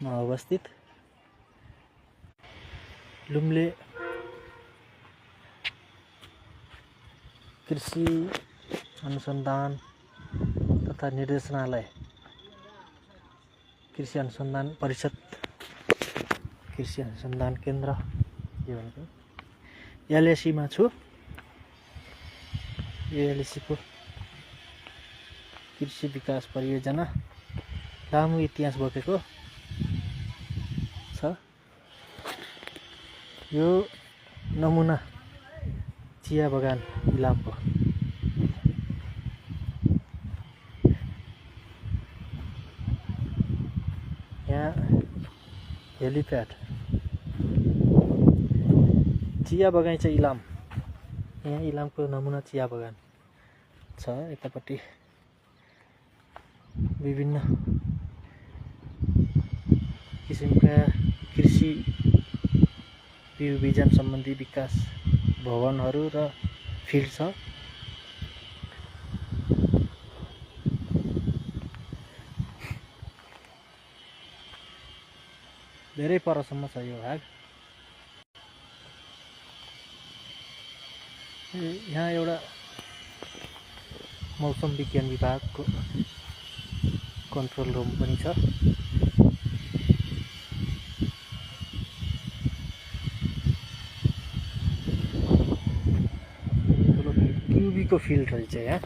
मा अवस्थित लुम्ले कृषि अनुसन्धान तथा निर्देशनालय, कृषि अनुसन्धान परिषद, कृषि अनुसन्धान केन्द्र के भनेको एलएसी मा छु। एलएसी को कृषि विकास परियोजना लामो इतिहास बोकेको छ। यो नमुना चिया बगान इलामको यहाँ हेलिप्याड चिया बगैँचा इलाम, यहाँ इलामको नमुना चिया बगान छ। यतापट्टि विभिन्न किसिमका कृषि बिउ बिजन सम्बन्धी विकास भवनहरू र फिल्ड छ। धेरै परसम्म छ यो भाग। यहाँ एउटा मौसम विज्ञान विभागको कन्ट्रोल रुम पनि छ। क्युबीको फिल्ड रहेछ यहाँ।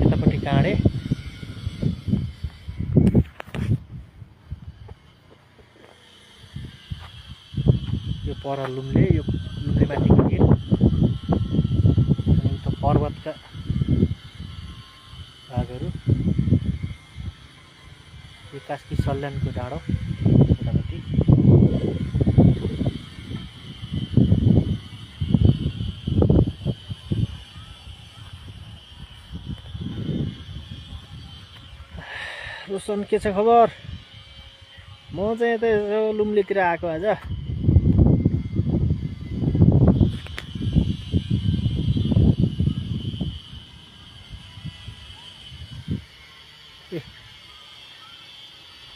यतापट्टि काँडे, यो पर लुम्ले, यो लुम्ले माथिको हिल, अनि उता पर्वतका भागहरू, यो कास्की सल्यानको डाँडो यतापट्टि। रोशन के छ खबर? म चाहिँ यता यसो लुम्लेतिर आएको आज।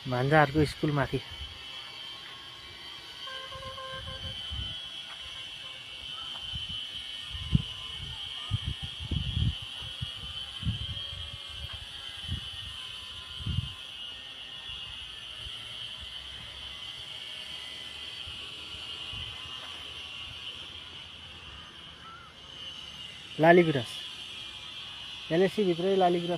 भान्जाहरूको स्कुल माथि लालीगुराँस, एलएसी भित्रै लालीगुराँस